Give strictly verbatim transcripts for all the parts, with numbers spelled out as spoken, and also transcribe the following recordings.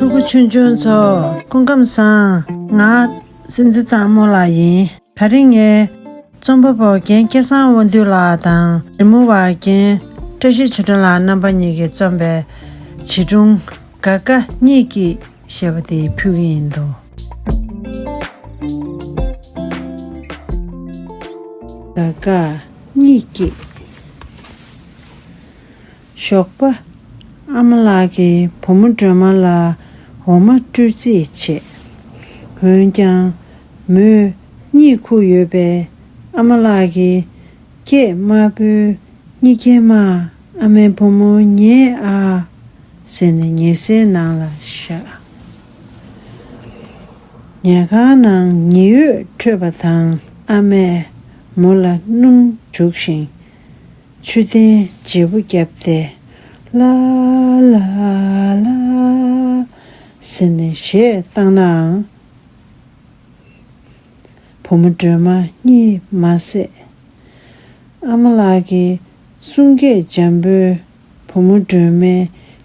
ཕྲུ་གུ་ཆུང་ཆུང་ཚོ་སྐུ་ཁམས་བཟང་། ང་སྲིད་འཛིན་གཙང་མོ་ལགས་ཡིན། ད་རིང་ངས་རྩོམ་པ་པོ་རྒན་སྐལ་བཟང་དབང་འདུས་ལགས་དང་རི་མོ་བ་རྒན་བཀྲ་ཤིས་ཆོས་སྒྲོན་ལགས་རྣམ་པ་གཉིས་ཀྱིས་རྩོམ་པའི་བྱིས་སྒྲུང་དགའ་དགའ་གཉིད་སྐྱིད་ཞེས་པ་དེ་ཕུལ་གྱི་ཡིན་འདུག་དགའ་དགའ་གཉིད་སྐྱིད། ཞོགས་པ། ཨ་མ་ལགས་ཀྱིས་བུ་མོ་སྒྲོལ་མ་ལ་འོ་མ་སྤྲོད་རྩིས་བྱས། འོན་ཀྱང་མོས་གཉིད་ཁུག་ཡོད་པས། ཨ་མ་ལགས་ཀྱིས་སྐད་དམའ་པོས། གཉིད་སྐྱེལ་མ། ཨ་མའི་བུ་མོ་ཉལ་ཨ། ཟེར་ནས་ཉལ་སའི་ནང་ལ་བཞག་ཉལ་ཁང་ནང་ཉི་འོད་འཕྲོས་པ་དང་ཨ་མས་མོ་ལ་སྣུམ་བྱུགས་ཤིང་། མཆོད་རྟེན་བརྗེ་པོ་བརྒྱབ་སྟེ། ལ་ལ་ལ། ཟེར་ནས་གཞས་བཏང་ནའང་། བུ་མོ་སྒྲོལ་མ་གཉིད་མ་སད། ཨ་མ་ལགས་ཀྱི་གསུང་སྐད་འཇམ་པོས་བུ་མོ་སྒྲོལ་མའི་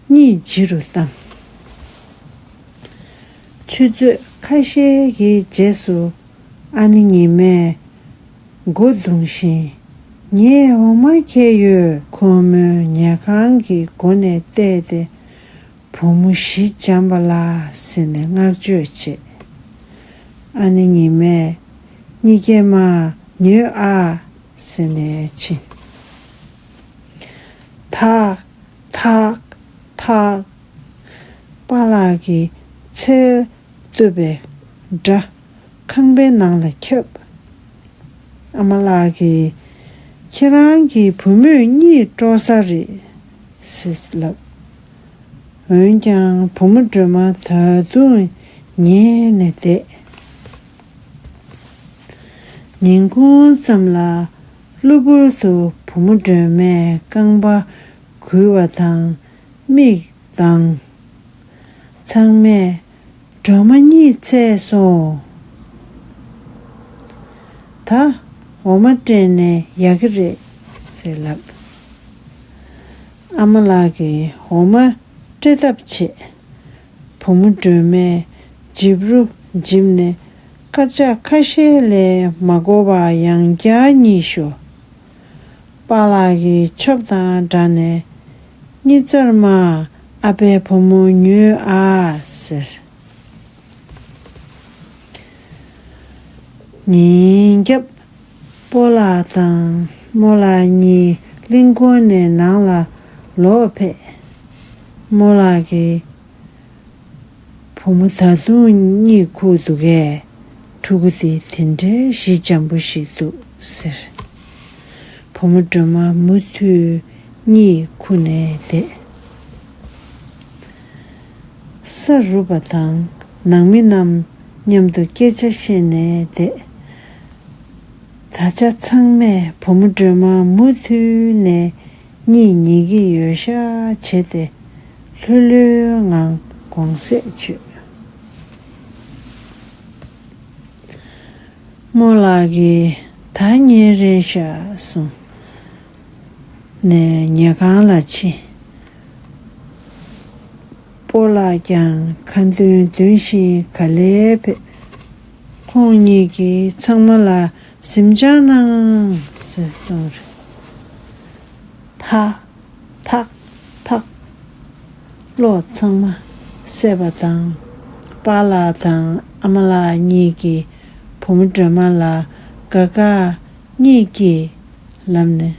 གཉིད་ལྗིད་རུ་བཏང་། ཆུ་ཚོད་ཁ་ཤས་ཀྱི་རྗེས་སུ་ཨ་ནེ་ཉི་མས་སྒོ་བརྡུངས་ཤིང་། ངས་འོ་མ་འཁྱེར་ཡོད། ཁོ་མོས་ཉལ་ཁང་གི་སྒོ་ནས་བལྟས་ཏེ། བུ་མོ་གཞི་འཇམ་པ་ལ་ཟེར་ནས་བསྔགས་བརྗོད་བྱས། ཨ་ནེ་ཉི་མས་གཉིད་སྐྱེལ་མ་ཉོལ་ཨ་ཟེར་ནས་ཕྱིན། ཐག་ཐག་ཐག་པཱ་ལགས་ཀྱི་ཚལ་གཏུབ་པའི་སྒྲ་ཁང་པའི་ནང་ལ་ཁྱབ། ཨ་མ་ལགས་ཀྱིས། ཁྱེད་རང་གི་བུ་མོས་གཉིད་དཀྲོག་ས་རེད་ཟེར་ལབ། འོན་ཀྱང་བུ་མོ་སྒྲོལ་མ་ད་དུང་ཉལ་ནས་བསྡད། ཉིན་གུང་ཙམ་ལ་གློ་བུར་དུ་བུ་མོ་སྒྲོལ་མས་རྐང་པ་འགུལ་བ་དང་མིག་གདངས། ཚང་མས། སྒྲོལ་མ་གཉིད་སད་སོང་། ད་འོ་མ་སྤྲད་ནས་ཡག་གི་རེད་ཟེར་ལབ། ཨ་མ་ལགས་ཀྱིས་འོ་མ་སྤྲད་ཐབས་བྱས། བུ་མོ་སྒྲོལ་མས་འཇིབ་རུ་འཇིབ་ནས་སྐར་ཆ་ཁ་ཤས་ལས་མ་འགོར་བར་ཡང་བསྐྱར་གཉིད་ཤོར། པཱ་ལགས་ཀྱིས་ཆོབ་དང་སྦྲགས་ནས། གཉིད་ཚར་མ། ཨ་ཕའི་བུ་མོ་ཉོལ་ཨ་ཟེར། ཉིན་རྒྱབ། སྤོ་ལགས་དང་རྨོ་ལགས་གཉིས་གླིང་སྐོར་ནས་ནང་ལ་ལོག་ཕེབས། རྨོ་ལགས་ཀྱིས། བུ་མོ་ད་དུང་གཉིད་ཁུག་འདུག་གས། ཕྲུ་གུ་དེ་དེ་འདྲའི་གཞི་འཇམ་པོ་ཞིག་འདུག་ཟེར། བུ་མོ་སྒྲོལ་མ་མུ་མཐུད་གཉིད་ཁུག་ནས་བསྡད། ས་རུབ་པ་དང་ནང་མི་རྣམས་མཉམ་དུ་སྐད་ཆ་བཤད་ནས་བསྡད། ད་ཆ་ཚང་མས་བུ་མོ་སྒྲོལ་མ་མུ་མཐུད་ནས་གཉིད་ཉལ་གྱི་ཡོད་ཤག་བྱས་ཏེ་ལྷོད་ལྷོད་ངང་དགོང་ཟས་མཆོད། རྨོ་ལགས་ཀྱིས་ད་ཉལ་རན་ཤག་གསུངས་ནས་ཉལ་ཁང་ལ་ཕྱིན། སྤོ་ལགས་ཀྱང་ཁ་འདོན་འདོན་བཞིན་ག་ལེར་ཕེབས། ཁོང་གཉིས་ཀྱིས་ཚང་མ་ལ་གཟིམ་འཇག་གནང་ཟེར་གསུངས་རེད། ཐག་ཐག་ཐག་གློག་ཚང་མ་སད་པ་དང་། པཱ་ལགས་དང་ཨ་མ་ལགས་གཉིས་ཀྱིས་བུ་མོ་སྒྲོལ་མ་ལ་དགའ་དགའ་གཉིད་ཀྱིས་ལབ་ནས།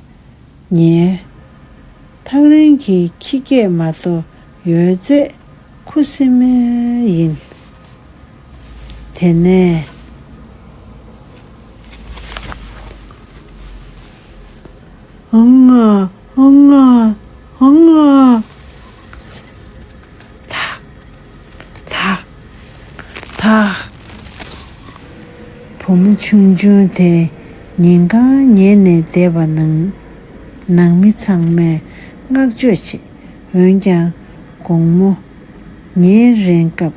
ཉལ། ཐག་རིང་གི་ཁྱི་སྐད་མ་གཏོགས་ཡོད་ཚད་ཁུ་སིམ་མེར་ཡིན། དེ་ནས། ཨང་ང་ཨང་ང་ཨང་ང་། ཐག་ཐག་ཐག་བུ་མོ་ཆུང་ཆུང་དེ་ཉིན་གང་ཉལ་ནས་བསྡད་པ་ནང་། ནང་མི་ཚང་མས་བསྔགས་བརྗོད་བྱས། འོན་ཀྱང་དགོང་མོ་ཉལ་རན་སྐབས་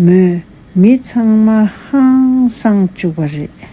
མོས་མི་ཚང་མར་ཧང་སངས་བཅུག་པ་རེད།